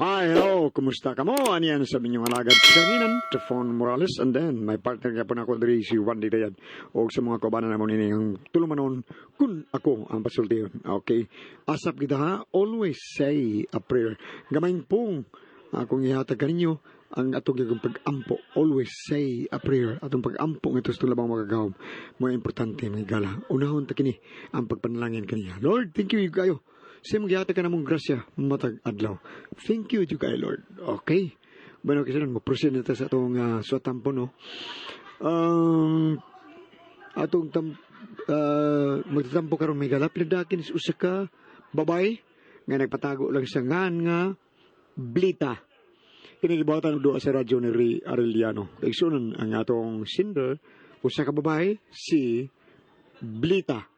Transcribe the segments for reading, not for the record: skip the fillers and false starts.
Hi, hello, kumusta ka mo? Aniyan sa minyong alagad sa kanginan, Tefon Morales, and then my partner nga po na ako diri si Wendy Dayad, o sa mga kaubanan namo nini ang tulumanon kun ako ang pasultihon. Okay, asap kita ha, always say a prayer. Gamayng pong akong ihatag kaninyo ang atong gigong pag-ampo. Always say a prayer. Atong pag-ampo nga ito labang magagawom. Mga importante, mga gala. Unahon ta kini ang pagpanalangin kaniya. Lord, thank you kayo. Sa imong gihatag ka namong grasya matag adlaw. Thank you jud kayo, Lord. Okay. Bueno, kasi mo proceed na ta sa atong suwatampo, no. Atong magtatampo karon may gala pinadakin sa usa ka babae nga nagpatago lang sa ngan nga Blita. Kini gibuhatan og duha sa radyo ni Ray Arellano. Igsunan ang atong singer usa ka babae si Blita.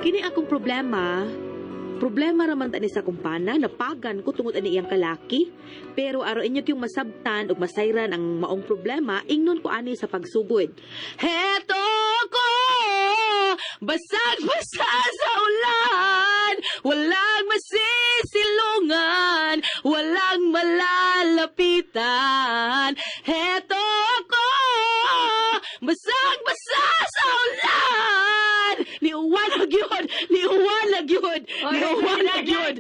Kini akong problema. Problema raman ta ni sa kumpana, napagan ko tungod ani iyang kalaki. Pero aron inyo kyung masabtan ug masayran ang maong problema, ingnon ko ani sa pagsugod. Heto ko, basag-basa sa ulan, walang masisilungan, walang malalapitan. Heto ko, basag-basa sa ulan. Niuwan na gyud, niuwan na gyud, niuwan na gyud.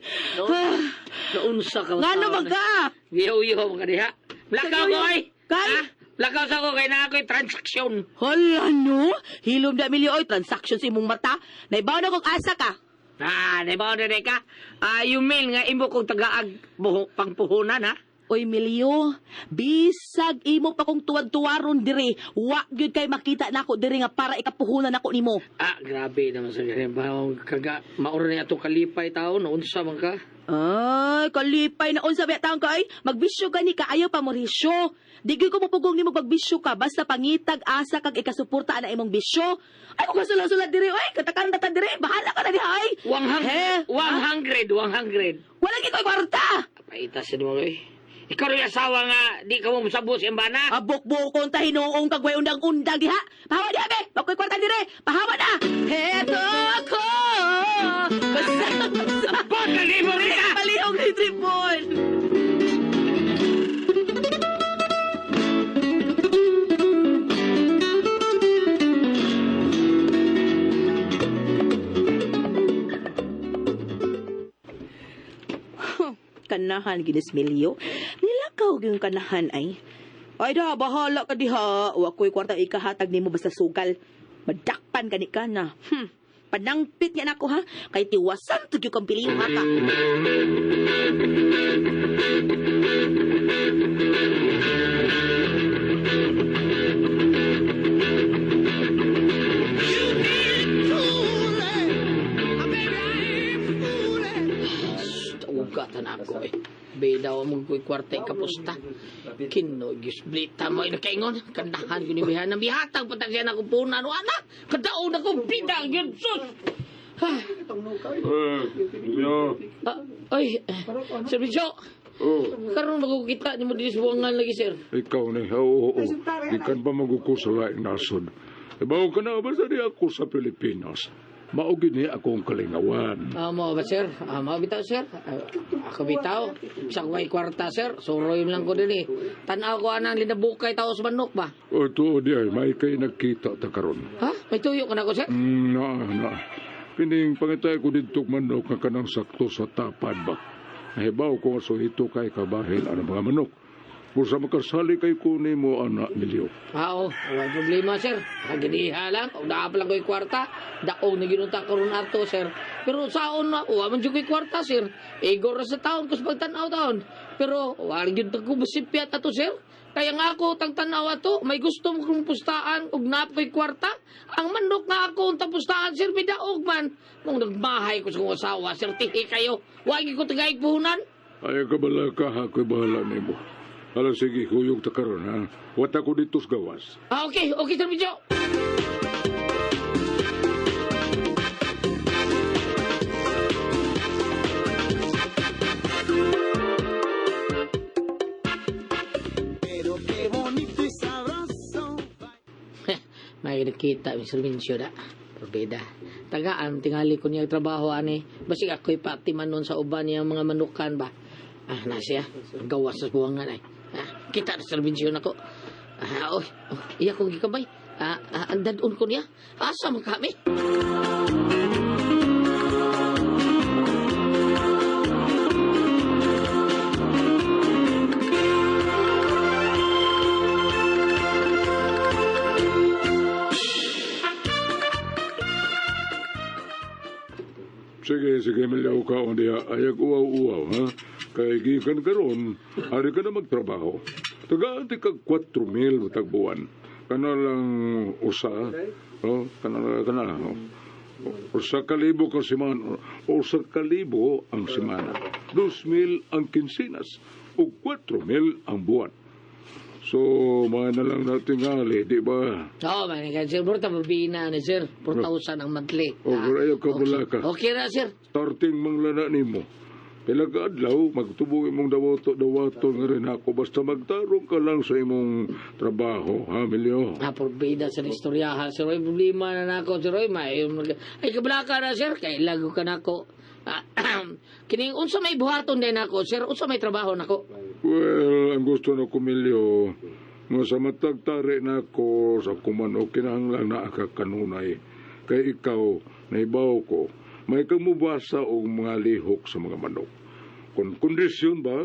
Naunsa ka. Ngano man ka? Gihuyo mo ka diha. Blackout ko ay. Kay? Ha? Blackout sa ko kay na ako'y transaksyon. Hala no, hilom na milyo oy transaction sa imong mata. Naibaw na kog asa ka. Ah, naibaw na ka. Ah, you mean nga imo kong tagaag buho, pangpuhunan ha? Oy Milyo, bisag imo pa kong tuwad-tuwaron diri, wa gyud kay makita nako diri nga para ikapuhunan nako nimo. Ah, grabe naman sa ganyan. Bahong kaga, mauro na ato kalipay tao, naunsa man ka. Ay, kalipay na unsa ba taon ka ay magbisyo gani ka ayaw pa morisyo. Di gyud ko mopugong nimo pagbisyo ka basta pangitag asa kag ikasuporta ana imong bisyo. Ay kung kasulat-sulat diri oy, katakan ta diri, bahala ka na diha ay. He? 100, 100. Wala gyud ko'y kwarta. Paita sa mo eh. Ikaw rin asawa nga, di ka mo masabot sa imbana. Abok-bukon ta hinuong kag way undang-undang diha. Pahawa diha be, wa ko'y kwarta dire. Pahawa na. Heto ko. Basta basta. Pagkali mo rin ka! Palihog ni Tripon. Kanahan ginis Milyo. Nilakaw yung kanahan ay. Ay da, bahala ka diha. Wa ko'y kwarta ikahatag nimo basta sugal. Madakpan gani ka na. Panangpit niya nako ha. Kay tiwasan to gyud kang piliw ha ka. Ugatan ako eh. Bida mo ko'y kwarta kapusta. Kino, gisblita mo inakaingon. Kandahan ko ni Bihana. Bihatag patag siya na akong punan. O anak, kadaon ako bida. Yun, sus! Yo. Ah, ay, Sir Bicho, Oh, karon makukita ni mo diri sa buwangan lagi, sir. ikaw ni. Oo, oo. Ikan pa maguko sa laing nasod. Ibaw ka na ba sa di ako sa Pilipinas? Mao gini akong kalingawan. Ah, mo ba, sir? Ah, mo bitaw, sir? Ah, ako bitaw. Sa may kwarta, sir. Suroy lang ko din eh. Tanaw ko anang linabukay tao sa manok ba? O tuod di ay, may kay nagkita ta karon. Ha? May tuyo ka na ko, sir? Na, na. Pining pangitay ko dito manok nga kanang sakto sa tapad ba. Nahibaw ko nga suhito kay kabahin ang mga manok. Busa makasali kay kunin mo, anak nilyo. Ah, oo. Walang problema, sir. Kaginiha lang. Kung naa pa lang ko'y kwarta, daog na ginunta karon ato, sir. Pero saon na, wa man jud ko'y kwarta, sir. Igor ra sa taon, kus pagtanaw taon. Pero, wala gyud ko basipyat ato, sir. Kaya nga ako, tang tanaw ato, may gusto mo kong pustaan, ug naa ko'y kwarta. Ang manok nga ako, ang tapustaan, sir, may daog man. Mong nagmahay ko sa kong asawa, sir, tihi kayo. Wagi ko tagay puhunan. Ay, kabala ka, ako'y bahala nimo. Ala, sige, huyog ta karon, ha? Wata ko dito sa gawas. Ah, okay, okay, Sir Bicho. Ay, nakita, Mr. Mincio na. Probeda. Tagaan, tingali ko niya trabaho, ani. Basig ako'y patiman nun sa uban niyang mga manukan ba. Ah, na siya. Gawas sa buwangan ay. Ah, kita na sa Mincio nako. Ah, oy, oh, iya kong gikamay. Ah, ah, ang dadon ko niya. Asa man kami? Sige, sige, Emilio, kaon diha. Ayag uwaw-uwaw, ha? Kay gikan karon, ari ka na magtrabaho. Tagaan ti kag 4,000 matag buwan. Kana lang usa, oh, kana kana lang, oh. 1,000 ka semana, 1,000 ang semana. 2,000 ang kinsinas, ug 4,000 ang buwan. So, mga na lang natingali, di ba? Oo, man, kaya sir, bro, mabina ni sir. 4,000 ang monthly. O, pero ayaw ka okay. bulaka. Okay na, sir. Starting manglana nimo. Pila ka adlaw magtubong imong dawato dawato nga rin ako basta magtarong ka lang sa imong trabaho, ha, Milyo? Ah, porbida sa istoryahan, sir. Oy, problema na nako, sir. Oy, may, ay, kablaka na, sir. Kay lago ka nako. Ah, kining unsa may buhaton din ako, sir? Unsa may trabaho nako? Well, ang gusto na ko, Milyo, nga sa matag tari na ako sa kuman o kinahanglan na ka kanunay. Kay ikaw, naibaw ko, may kang mubasa og mga lihok sa mga manok. Kung kondisyon ba,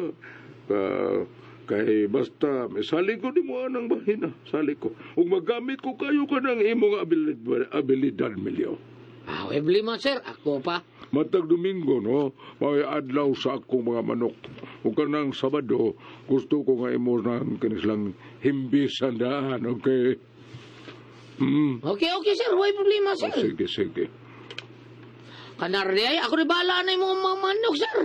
kay basta, may sali ko di mo anang bahina, sali ko. Ug magamit ko kayo ka ng imong abilidad, abilidad Milyo. Ah, way problema, sir. Ako pa. Matag Domingo, no, may adlaw sa akong mga manok. Ug kanang Sabado, gusto ko nga imo nang kinislang himbisan daan, okay? Okay, okay, sir. Way problema, Oh, sir. sige, sige. Kanardi ay, ako ni bahala na yung mga manok, sir.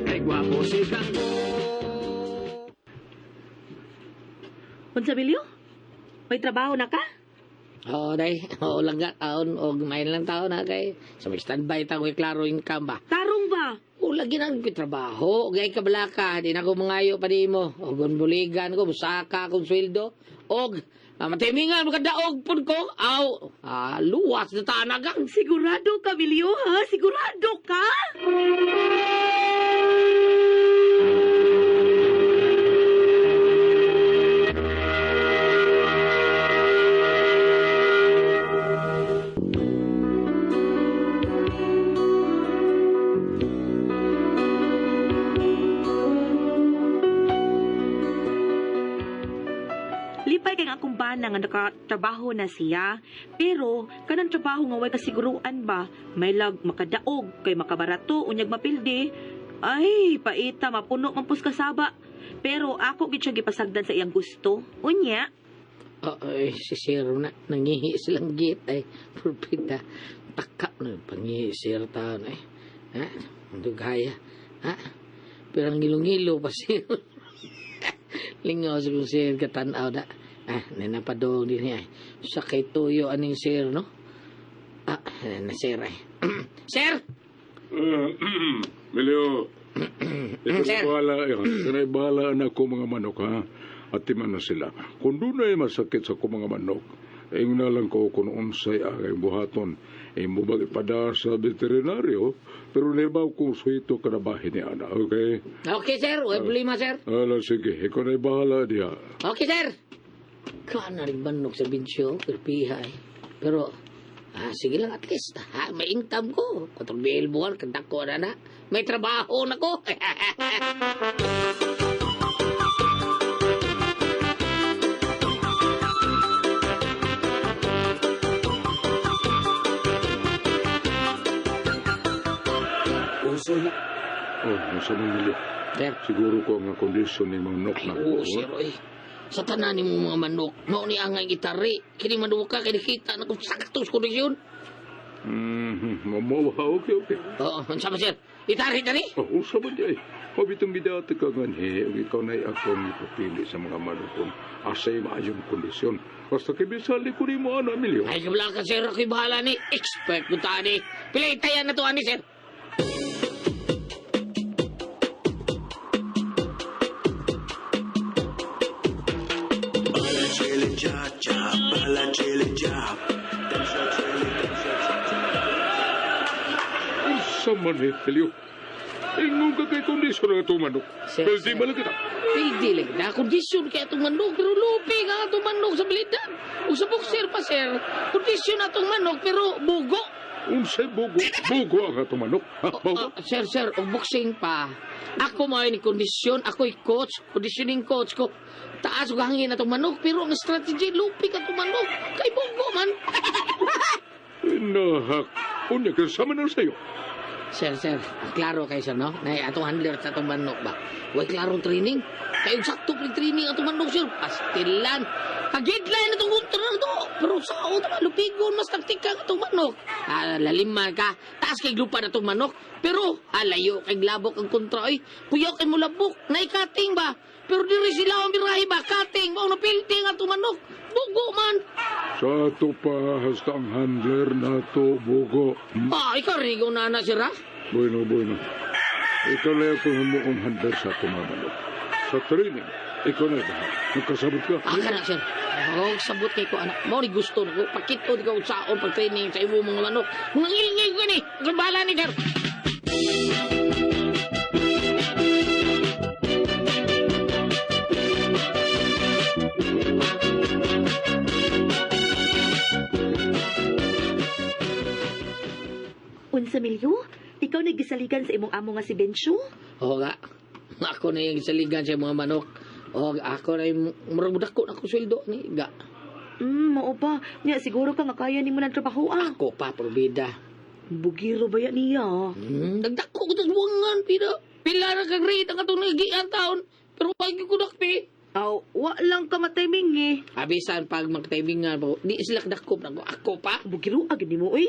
Ay gwapo si Kangko. Unsa, Bilyo? May trabaho na ka? Oo, day. Oo lang ka, taon. O, may lang taon na kay. Sa may standby ta, may klaro income ba? Tarong ba? O, lagi na ko trabaho. Gay ka balaka, di na ko mangayo pa di mo. O, gunbuligan ko, busaka akong sweldo. Og, matimingan, makadaog pun ko. Aw, luwas na tanagang. Sigurado ka, Bilyo, ha? Sigurado ka? Lipay kay nga akong bana nga nakatrabaho na siya. Pero kanang trabaho nga way kasiguruan ba, may lag makadaog kay makabarato unyag mapildi. Ay, paita mapuno man pus kasaba. Pero ako gid siya gipasagdan sa iyang gusto. Unya, Oh, ay, si Sir na, nangihi silang git ay, pulpita. Taka na, pangihi sir taon ay. Ha? Ang dugaya. Ha? Pero ang ngilo-ngilo pa sir. Lingaw sa kong sir, katanaw na. Ah, nanapadong din niya ay. Sa kay tuyo aning sir, no? Ah, na sir ay. Sir! Milyo, ikaw Sir. na bahala, ikaw na bahala na ako mga manok, ha? At timan na sila. Kung doon ay masakit sa akong mga manok, ingna lang ko kung unsay akong buhaton. Imo bag ipada sa veterinaryo, pero nibaw kung suhito ka na bahin ni Ana, okay? Okay, sir. Huwag problema, sir. Ala, sige, ikaw na bahala diha. Okay, sir. Kana rin manok sa binsyo, pirpiha eh. Pero, sige lang at least. Ha, may income ko. Katong buwan, kadako na na. May trabaho na ko. Uso na. Oh, nasa man Milyo. Sir. Siguro ko ang kondisyon ni manok na Ay, oo, sir, oy. Sa tanan ni mga manok, mao ni angay gitari. Kini manuka, kini kita na kung sakto sa kondisyon. Mamawa, okay, okay. Oo, unsa ba, sir? Itari, tari? Oh, usa ba di ay? Mabitong bidate ka ganhi, ug ikaw na'y akong ipapili sa mga manok kung asay maayong kondisyon. Basta kibisali ko ni mo, ana, Milyo. Ay, kabla ka, sir. Ako'y bahala ni. Expert ko ta ni. Pilay tayan na to, ani, sir. Unsa man eh, Filio? Ingon ka kay kondisyon nga itong manok. Sir, Pildi sir. man lang kita. Pildi lang na kondisyon kay atong manok pero lupi nga atong manok sa bilidad. Ug sa boxer pa sir, kondisyon atong manok pero bugo. Unsay bugo? Bugo ang atong manok. Ha, Oh, bugo? sir, sir, og boxing pa. Ako mo ni kondisyon, ako'y coach, conditioning coach ko. Taas og hangin atong manok pero ang strategy lupi ka atong manok kay bugo man. Inahak. Unya ka sa man sa'yo. Sir, sir, klaro kay sir, no? Na atong handler sa atong manok ba? Way klarong training. Kay og sakto pre training atong manok, sir. Pastilan. Kagidline atong kontra na to. Pero sa o tama lupigon mas taktika ang atong manok. Ah, lalim man ka. Taas kay lupa na atong manok. Pero layo kay labok ang kontra oy. Puyaw kay mulabok. Naikating ba? Pero diri sila ang birahe ba? Cutting. Mao na pilting atong manok. Bugo man. Sa ato pa hasta ang handler na to, bugo. Hmm? Ah, ikaw rin ikaw na na sir, ha? Bueno, bueno. Ikaw lang ako humuong handler sa atong mga manok. Sa training, ikaw na bahala. Nagkasabot ka? Ah, kana, sir. Oh, sabot kay ko anak. Mao ni gusto nako. Pakito di ka saon pag training sa imong mga manok. Mga ngilingay ko ni. Ang bahala ni sir. Unsa Milyo? Ikaw naggisaligan sa imong amo nga si Bencho? Oo nga. Ako na yung saligan sa mga manok. Oo, ako na yung murag dako na ko sweldo ni ga. Mao ba? Nya siguro ka nga kaya nimo ng trabaho ah. Ako pa probida. Bugiro ba yan niya? Nagdako ko tas buwangan pila. Pila ra kag rate ang atong nagian taon. Pero wag ko dakpi. Aw, wa lang ka matiming eh. Abisan pag magtimingan po, di sila dakop na ko. Ako pa. Bugiro agad nimo oy.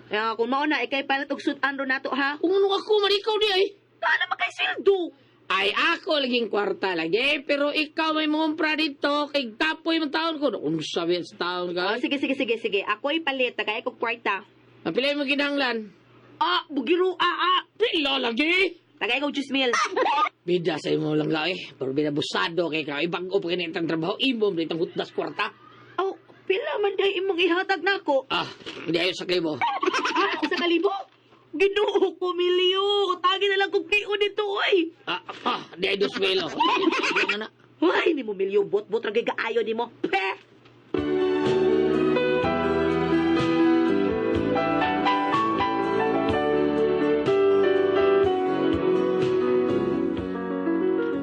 Kaya kung mao na ikay palit og suit-an ro nato ha. Kung ano ako man ikaw di ay. Kana man kay sweldo. Ay, ako laging kwarta lagi. Pero ikaw may mangumpra dito. Kay tapoy man taon ko. Unsa ba yan sa taon Oh, ka? sige sige sige sige. Ako'y palit, tagay kog kwarta. Ang pila mo kinahanglan? Ah, bugiro ah ah. Pila lagi? Tagay kog 10,000. Bida sa imo lang ka eh. Pero bida busado kay ka. Ibag-o pa kinitang trabaho. Imo mo ditang hutdas kwarta. Aw, pila man day imong ihatag nako. Ah, hindi ayo sa klibo. Ah, usa ka libo? Ginoo ko milyo. Tagi na lang kog KO dito oy. Di ay dos milo. Ano na? Ay, nimo milyo bot-bot ra gay kaayo nimo. Pe!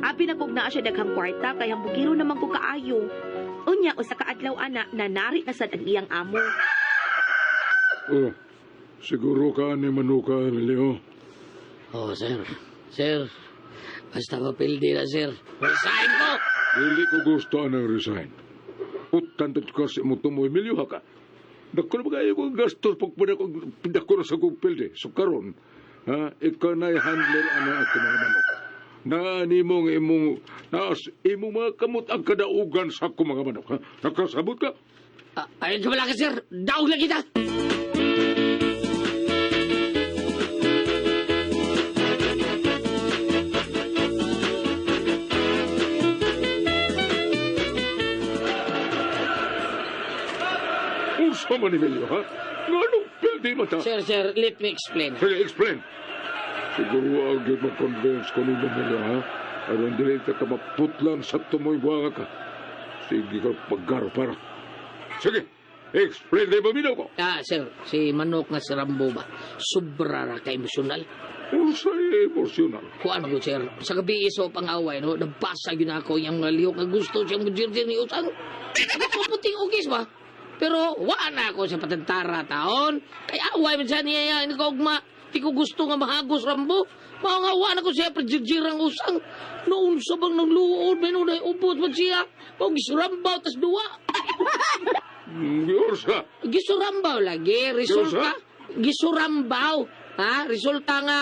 Abi na kog naa siya daghang kwarta kay hambugiro naman ko kaayo. Unya usa ka adlaw ana nanari na sad ang iyang amo. Oh, siguro ka ni Manuka, Emilio. Oh, sir. Sir. Basta mapildi na, sir. Resign ko! Dili ko gusto anang resign. Putan ka sa imong tumo, Emilio, ha ka. Dako na ba kayo kong gastos pag dako na sa kong pildi. So karon, ha, ikaw na handler ana ako mga manok. Na nimong imong naas imong mga kamot ang kadaugan sa akong mga manok. Ha? Nakasabot ka? Ah, ayun ka pala ka, sir. Daog lang kita! Unsa man Emilio, ha? Nganong pildi man ta? Sir, sir, let me explain. Sige, explain. Siguro ang gyud ma-convince ko nimo Emilio, ha? Aron dili ta ka maputlan sa tumoy buwanga ka. Sige ka paggarpara. Sige, explain na paminaw ko. Ah, sir, si Manok nga si Rambo ba? Sobra ra ka emosyonal. Unsay emosyonal. Kuan ko, sir. Sa gabi iso pang away, no? Nabasa yun ako yung mga lihok nga gusto siyang mujirjir ni Usang. Puting ugis ba? Pero wa na ako sa patantara taon. Kay away man siya niya yan, ugma. Di ko gusto nga mahagos Rambo. Mao nga wa na ko siya pajirjirang usang. Noon sa bang nang luod, may nunay ubot man siya. Mao gisurambaw tas duwa. Unsa? Gisurambaw lagi. Resulta, gisurambaw. Ha? Resulta nga,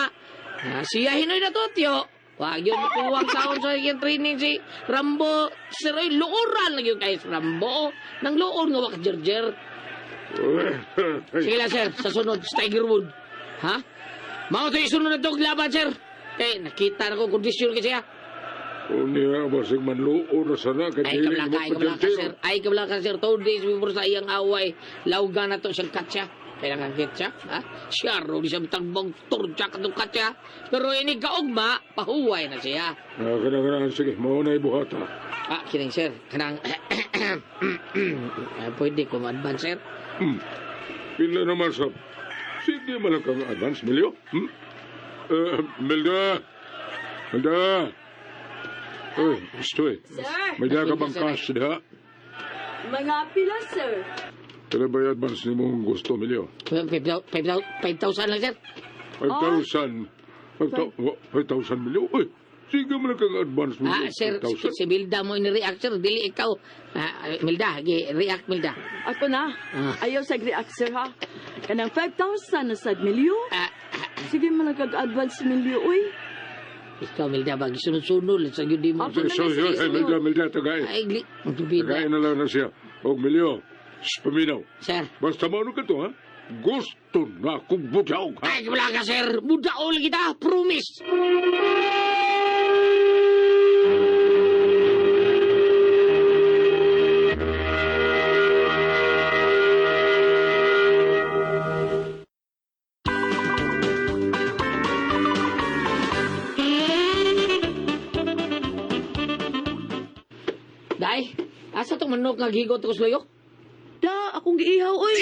siya hinoy na to, tiyo. Wag yun, makuwang taon sa iyang training si Rambo. Sir, ay, luoran lang yun kay Rambo. Nang luon nga wak jerjer. Sige lang, sir. Sa sunod, sa Tiger Wood. Ha? Mao to isunod na tong laban, sir. Eh, nakita na ko kondisyon kasi siya. O niya, basig manluo na sana kay Ay, dili kablaka, mo ay, kablaka, padyantero. sir. Ay, kablaka, sir. 2 days before sa iyang away, lauga na to siyang katsa. Kailangan katsa, ha? Siya, ro, di siya tagbong turja katong katsa. Pero ini kaugma, pahuway na siya. Ah, kana, kana, sige, mao na ibuhata. Ah, kining, sir. Kanang, ah, pwede ko ma-advance, sir. Pila naman sa... Sige man lang kang advance, Milyo. Hmm? Eh, Milda! Milda! Uy, gusto eh. Sir! May dala ka bang cash diha? Mga pila, sir. Pila ba yung advance ni mong gusto, Milyo? 5,000 lang, sir. 5,000. 5,000, Milyo? Uy, sige man lang kang advance, Milyo. Ah, sir, 5,000. si Milda mo ini-react, sir. Dili ikaw. Ah, Milda, react, Milda. Ako na. Ah. Ayaw sa react, sir, ha? Kanang 5,000 na sad milyo. Ah, Sige man lang kag-advance milyo, uy. ikaw, Milda, ba? Gisunod-sunod. Sa yun di mo. Ako na So, so, lang ay, Milda, Milda, tagay. Ay, gli. Bida. Tagay na lang na siya. Og Milyo, shh, paminaw. Sir. Basta maano ka to, ha? Gusto na akong budaog, ha? Ay, wala ka, sir. Budaol kita. Promise. Day, asa tong manok nga gigot ko sa? Da, akong giihaw, oy.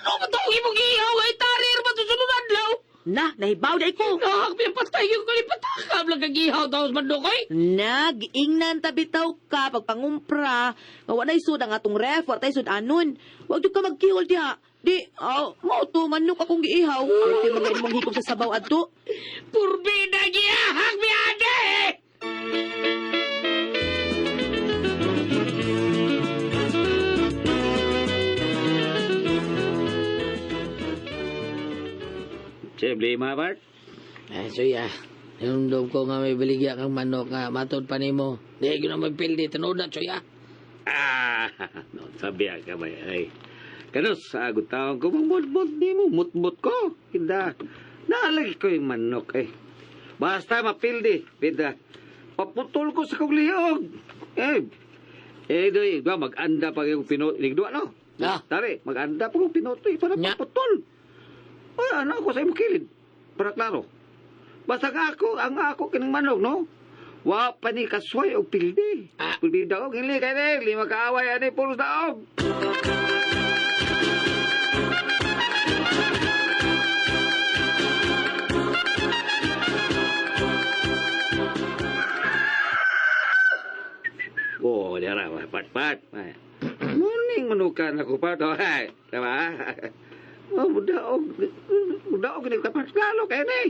Ano ba itong imong ihaw? Ay, tarir ba ito sunod adlaw? Na, nahibaw na ko. Nakakapatay yung kalipatakam lang kag ihaw tapos manok ay. Nag-ingnan tabitaw ka pagpangumpra. Nga wa na'y sud ang atong ref, wa ta'y sud anon. Wag jud ka magkihol diha. Di, aw, mao to manok akong giihaw. Pwede mga imong hikog sa sabaw adto. Purbida giyahak mi ade! Problema, Bart? Ay, so ya. Hinumdum ko nga may baligya kang manok nga matod pa nimo. Di ko na magpildi tinuod na soya. Ah, no, sabi ka ba ay. Kanus, sa agot taon ko, mutmut ni mo, mutmut ko. Hinda, naalagi ko yung manok eh. Basta mapildi, pinda. Paputol ko sa kong lihog. Eh, eh, doy, ba, mag-anda pa yung pinoto. Nigdua, no? Ah. Tari, mag-anda pa yung pinoto, eh, para Nya. paputol. Ay, ano ako sa imong kilid. Para klaro. Basta nga ako, ang ako kining manok, no? Wa pa ni kasway og pildi. Ah. Pildi daog, hili kay ni, lima kaaway ani pulos daog. Oh, dara, pat pat. Morning manukan ako pat. Oh, ay, tama. Oh, daog. Daog ni kapat lalo kay ni.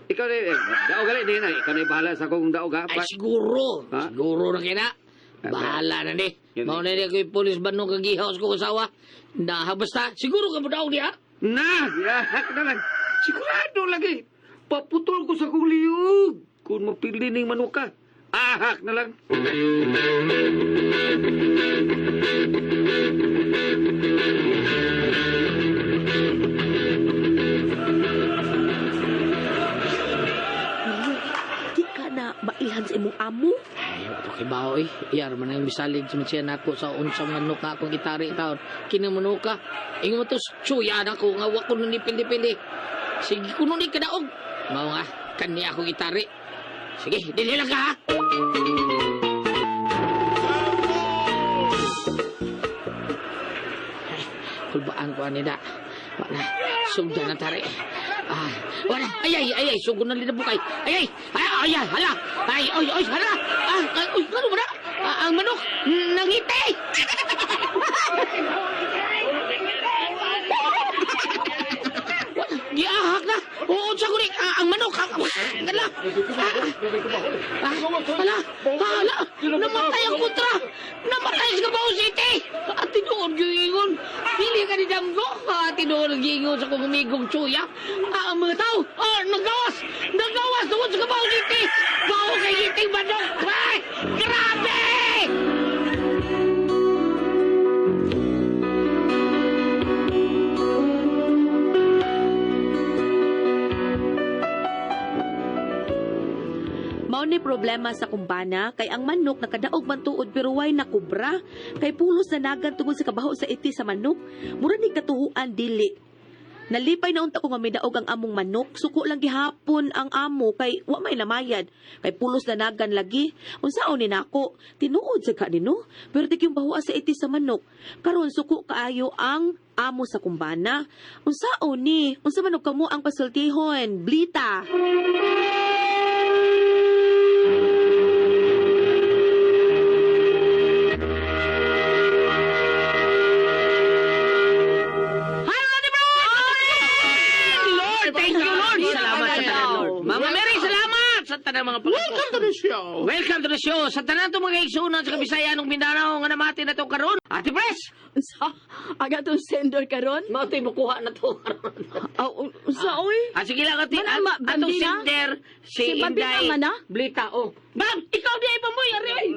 Ikaw ni, eh, daog gali ni na. Ikaw ni bahala sa akong daog ha. Ay Pat. siguro, Ha? siguro na kina. Ah, Bahala na ni. Yun Mao na ni ako'y pulis banong kag ihaw sa kong asawa. Na basta siguro ka mo daog niya. Na, yahak na lang. Sigurado lagi. Paputol ko sa akong liyog. Kung mapili ning manuka. Ahak na lang. Di ka na mailhan sa imong amo. Ay, wato kay bao eh. Iyar man ang bisalig sa siya nako sa unsang manok nga akong gitari taon. Kini manuka. Ingon mo to, tsuya na ko nga wa ko nun ipili-pili. Sige ko nun ikadaog. Mao nga, kani akong gitari. Sige, dili lang ka ha. Ay, kulbaan ko ani da. Wala, sugda na tari. Ah, wala. Ay, ay, ay, ay, sugod na linabukay. Ay, ay, ay, ay, ay, hala. Ay, oy, oy, hala. Ah, ay, oy, ano ba na? Ah, ang manok, nangiti. Wala, giahak na. Oo, sa kunik. Ah, ang manok. Ah, hala. Ah, ah, hala. Ah, hala. Namatay ang kontra. Namatay sa Davao City. At tinuod yung ingon. Dili ka ni Damgo. Ah, tinuod ang ingon sa kong amigong tsuya. Ah, ang mga tao. Ah, nagawas. Nagawas tungod sa Davao City. Bao kay giting manok. Ay, grabe! Mao ni ni problema sa kumbana kay ang manok nakadaog man tuod pero way nakubra kay pulos na nagan tungod sa kabaho sa iti sa manok. Mura ni katuhuan dili. Nalipay na unta ko nga midaog ang among manok, suko lang gihapon ang amo kay wa may namayad. Kay pulos na nagan lagi. Unsaon ni nako? Tinuod sa ka nino. Pero di yung bahoa sa iti sa manok. Karon suko kaayo ang amo sa kumbana. Unsaon ni? Unsa man og kamo ang pasultihon? Blita. Lord, thank you, Lord. Salamat sa tanan, Lord. Mama Mary, salamat sa tanan mga pangako. Welcome to the show. Welcome to the show. Sa tanan itong mga igsunan sa Kabisayan ng Mindanao nga namati na itong karon. Ate Pres, Unsa? Aga tong sender karon? mao to'y mukuha na to karon. Aw, unsa oy? Ah, sige lang, ate. Mana, ma, Atong Bambina? sender, si, Si Bambina Inday man, ah? Blita, oh. Ma'am, ikaw di ay pamoy, ari, ay.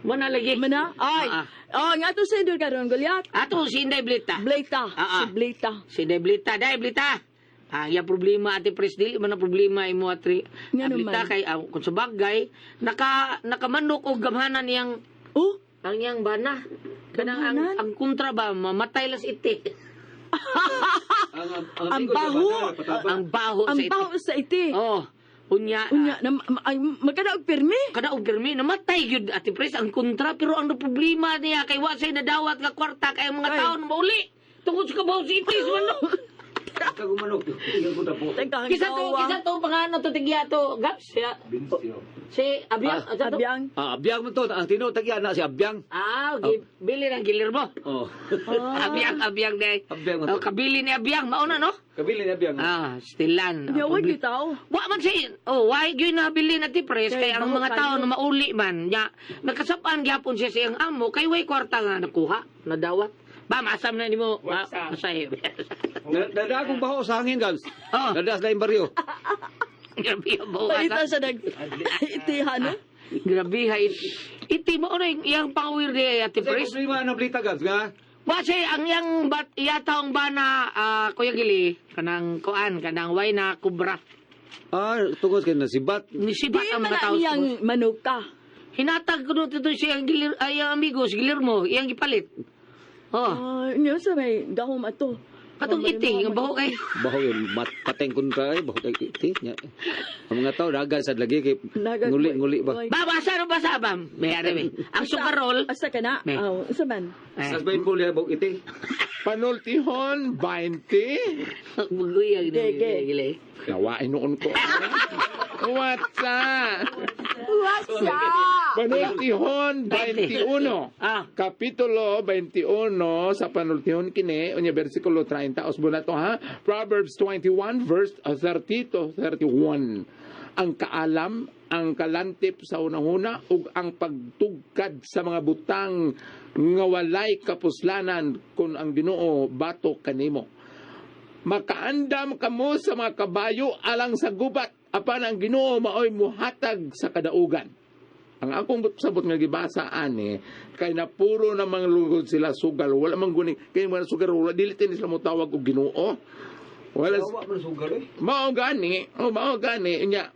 Mana lagi. Mana? Ay. Ah, Oh, nga tong sender karon, Goliath. Ato si Inday Blita. Blita. Ah, ah. Si Blita. Si Inday Blita, dai Blita. Ah, iya problema ate Pres dili man ang problema imo ate. Nga Ah, Blita naman. kay kung sa bagay naka nakamanok og gamhanan niyang Oh, ang iyang bana. Kanang ang, Gamhanan? ang kontra ba mamatay las iti. ang baho. Ang baho Ang sa iti. baho sa iti. Oh, unya. Unya, na, ay, magkadaog pirmi. Kada og pirmi namatay gyud ate Pres ang kontra pero ang problema niya kay wa say nadawat nga kwarta kay ang mga Ay. tawo na mauli. Tungod sa kabaho sa iti sa manok. Teka, Kisa to, kisa to pangano to tigya to Gaps ya. Si Abyang, asa to? Abyang. Ah, Abyang mo to. Ang tinuod tagya na si Abyang. Ah, okay. Bili ng Guillermo. Oh. Abyang, Abyang day. Abyang man to. Oh, kabili ni Abyang, mauna no? Kabili ni Abyang. Ah, stilan. Unya, wag gyud tao. Wa man si oh, why gyud nabili na ti pres Kay kay ang baho mga tao kayo. na mauli man nya nagkasapan gyapon siya sa iyang amo kay way kwarta nga nakuha nadawat. Ba maasam na nimo masay. Dadagong baho sa hangin, Gabs. Oh. Dadas na yung baryo. Grabe ang baho Palita ata. sa nag itihan, no? Grabe ha. Iti mo na yung iyang pangawir di ati Sa pres. problema na blita, Gabs, nga? Wa siya ang iyang bat iya taong bana ah, Kuya Gili kanang kuan kanang way na kubra. Ah, tungkol kay nasibat. Ni sibat Di ang man mga na tao. niyang manuka. Hinatag ko dito siya ang gilir ay ang amigos Guillermo iyang gipalit. Oh, Ah, unya sa may gahom ato. katong iti nga baho kay. Baho yun, pateng kontra eh, baho kay iti. Nya. Ang mga tao, dagan sa lagi kay Naga- nguli-nguli ba. Oy. Ba basa no basa ba? May ari may. Ang sukarol. Asa ka na? May. Aw, asa man? Eh, Sa bayan po liya, baho iti. Panultihon, 20. buguyag ni Ge, ge. Gili. Nawain noon ko. What's up? What's up? Panultihon 21. Ah. Kapitulo 21 sa Panultihon kini unya bersikulo 30 usbo na to ha. Proverbs 21 verse 30 to 31. Ang kaalam, ang kalantip sa unahuna ug ang pagtugkad sa mga butang nga walay kapuslanan kun ang Ginoo bato kanimo. Makaandam kamo sa mga kabayo alang sa gubat apan ang Ginoo maoy muhatag sa kadaugan. Ang akong sabot nga gibasa ani kay napuro na mga lugod sila sugal wala man guni kay mga sugal wala dili tin sila motawag og Ginoo. Wala man sugal eh. mao gani, oh mao gani nya.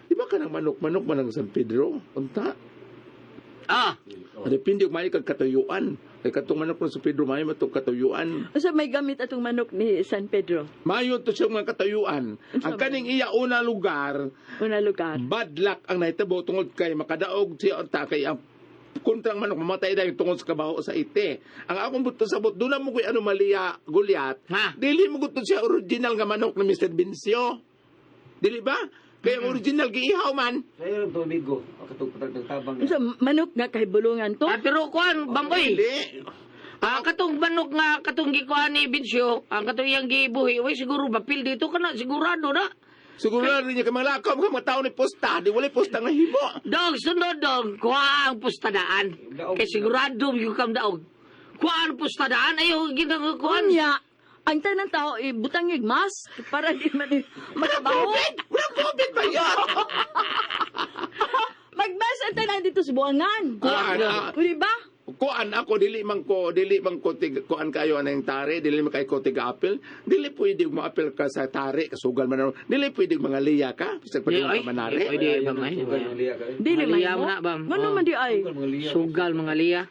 Di ba kanang manok-manok man ang San Pedro? Unta. Ah, Depende og maayo kag katuyuan. Kay katong manok ng San Pedro maayo man tong katuyuan. Asa may gamit atong manok ni San Pedro? Maayo to siya mga katuyuan. Ang kaning iya una lugar, Una lugar. bad luck ang nahitabo tungod kay makadaog siya unta kay ang kontrang manok mamatay dahil tungod sa kabaho sa ite. Ang akong buto sabot doon na mo ko'y anomalya Goliath. Ha? Dili mo gusto siya original nga manok ni Mr. Bencio. Dili ba? Kaya ang original giihaw man. Sayo lang tubig ko. Katong tabang. Unsa manok nga kahibulungan to? ah, pero kuan bamboy. Dili. Ah, katong manok nga katong gikuan ni Bincio, ang katong iyang gibuhi, way siguro bapil dito kana sigurado na. Siguro na rin niya kay mga lakaw, mga tao ni posta, di wala posta nga himo. Dog, sunod dog, kuha ang pustadaan. Kay sigurado yung kam daog. Kuha ang pustadaan, ayaw ginagakuan. Unya, ang tanan tao ibutang yung mask para di man makabaho. COVID! Wala COVID ba yun? Magmask ang tanan dito sa buwangan. Kuan, ah, Di ba? Kuan ako dili man ko tig kuan kayo anang tari, dili man kay ko tig apel, dili pwede mo apel ka sa tari kasugal man ano. Dili pwede mga liya ka bisag Di, padung ay, ka manari. di, pwede ba may? Dili Mga may liya mo. mo na, bam. Ngano Oh. man di ay. Sugal mga liya.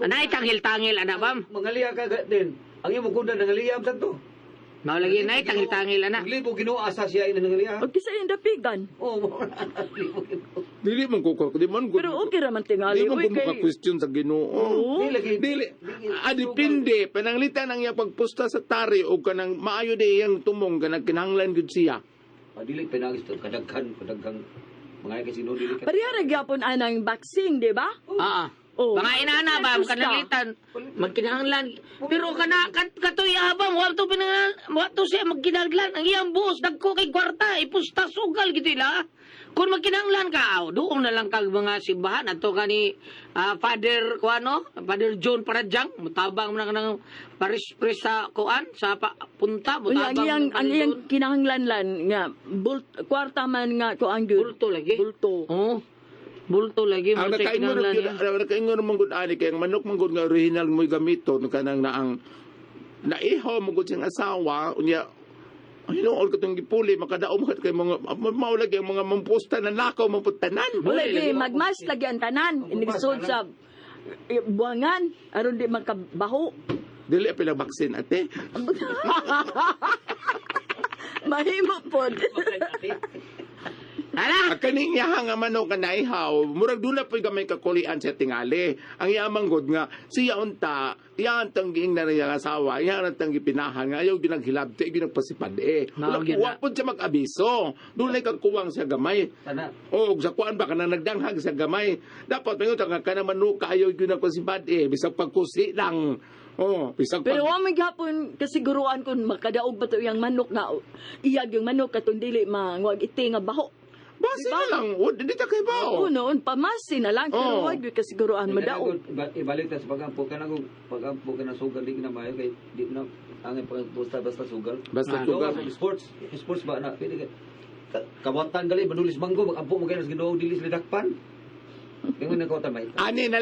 Anay tangil-tangil ana bam. Mga liya ka din. Ang imo kunda nga liya sa to. Mao lagi nay tangil-tangil ana. Libo Ginoo asa siya ina nga liya. Og kisa yung dapigan. Oh, mo na. Libo Ginoo. Dili man ko di man ko. Pero okay ra man tingali. Di man Uy, ko kay maka-question sa Ginoo. Oo. Di lagi. Dili. Ah, depende. Pananglitan ang iyang pagpusta sa tari o kanang maayo di iyang tumong kanang kinahanglan gyud siya. Ah, dili pinagis to kadaghan kadaghan mga kasi no dili ka. Pareha ra gyapon anang vaccine, di ba? Ah. Oh. Mga inana ba kanalitan magkinahanglan pero kana kat, katoy abam wa to pinangal wa to siya magkinahanglan ang iyang buos dagko kay kwarta ipusta sugal gito ila kung magkinahanglan ka aw doon na lang kag mga simbahan ato kani Father kuano Father John Paradyang mutabang man na kanang paris pres sa kuan sa pa, punta Unya, ang mutabang iyang man ang na iyang doon. kinahanglan lan nga bult, kwarta man nga ko ang gyud. Bulto lagi. Bulto. Oo. Bulto lagi Ang mo siya nakaingon kinahanglan niya. ang nakaingon man gud ani kay ang manok man gud nga original mo gamiton kanang naang naihaw mo gud siyang asawa unya hinuol ka tong gipuli makadaom ka kay mga mao lagi ang mga mampusta na nakaw mamputanan. Wala lagi magmas lagi ang tanan inigsod sa buwangan aron di makabaho. Dili pila vaccine ate. Mahimo pod. Hala. Ang kaning iya nga manok nga naihaw, murag doon na po'y gamay kakulian sa tingali. Ang yamang god nga, siya unta, iya ang tanggiing na rin ang asawa, iya ang tanggi pinahan nga, ayaw ginaghilabte, ginagpasipad eh. Mao Wala gyud na. wa pod siya mag-abiso. Doon ay kakuwang siya gamay. Tana. O, sa kuan ba, kanang nagdanghag sa gamay. Dapat, may nga ka na manuka, ayaw ginagpasipad eh. Bisag pagkusi lang. Oh, bisag Pero pag... wa man gyapon kasiguruan kung makadaog ba to iyang manok nga iyag yung manok katong dili mangwag iti nga baho. Base na lang, o, di ta kay ba? Oo noon pamasi na lang pero Oo. wa gyud kasiguruan madaog. Ibalik ta sa pagampo kanang pagampo kanang sugal di na maayo kay di na ang pagpusta basta sugal. Basta Ah. sugal. Sports, sports ba na pwede ka kawatan gali manulis manggo magampo mo kayo sa Ginoo dili sila dakpan. Ingon na kawatan may. Ani na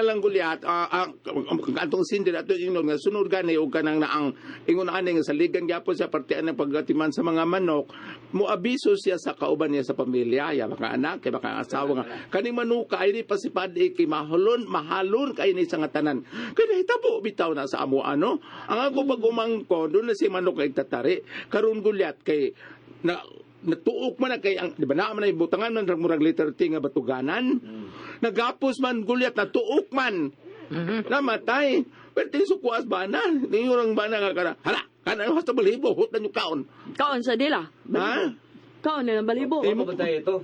lang gulyat, atong sindi ato ingon nga sunod gani og kanang naang ingon ani nga saligan gyapon siya partian ng pagatiman sa mga manok, moabiso siya sa kauban niya sa pamilya, ya mga anak, kay mga asawa nga kaning manuka ay ni pasipad eh, kay mahalon, mahalon kay ni sa nga tanan. Kay nahitabo bitaw na sa amo ano. Ang ako pag umangko, doon na si manok ay tatari, karon gulyat kay na natuok man na kay ang di ba naa man ay butangan man murag letter T nga batuganan. Nagapos man gulyat natuok man. Namatay. Pero tinsukuas ba na? Niyurang ba na nga kana? Hala, kana hasta balibo, hot na kaon. Kaon sa dila. Ha? Kaon na lang balibo. Wa ba tayo ito?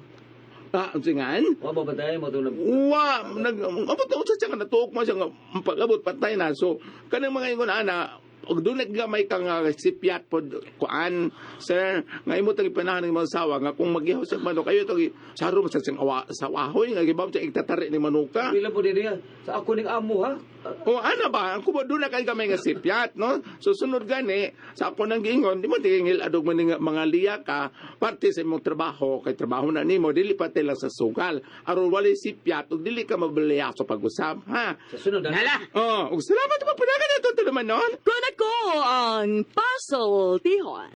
Ah, singan? Wa ba tayo mo to na Wa nag abot ako sa siya nga natuok man siya nga pag-abot patay na. So kanang mga ingon ana og doon naggamay ka nga sipyat pod kuan sir nga imo tang ipanahan ng imong asawa nga kung magihaw sa manok ayo tong saro man sa siyang awa sa wahoy nga gibaw siya igtatari ni manuka. Pila po din niya sa ako ning amo ha. O ana ba, ang kubo doon na kay gamay nga sipyat, no? So sunod gani, sa ako nang giingon, di mo tingil adog man nga mga liya ka, parte sa imong trabaho, kay trabaho na nimo, dili pati lang sa sugal. Aron walay sipyat, ug dili ka mabaliya sa pag-usab, ha? Sa sunod na. Hala. Oh, ug salamat pa panagan nato naman noon. Kun ako ang puzzle tihon.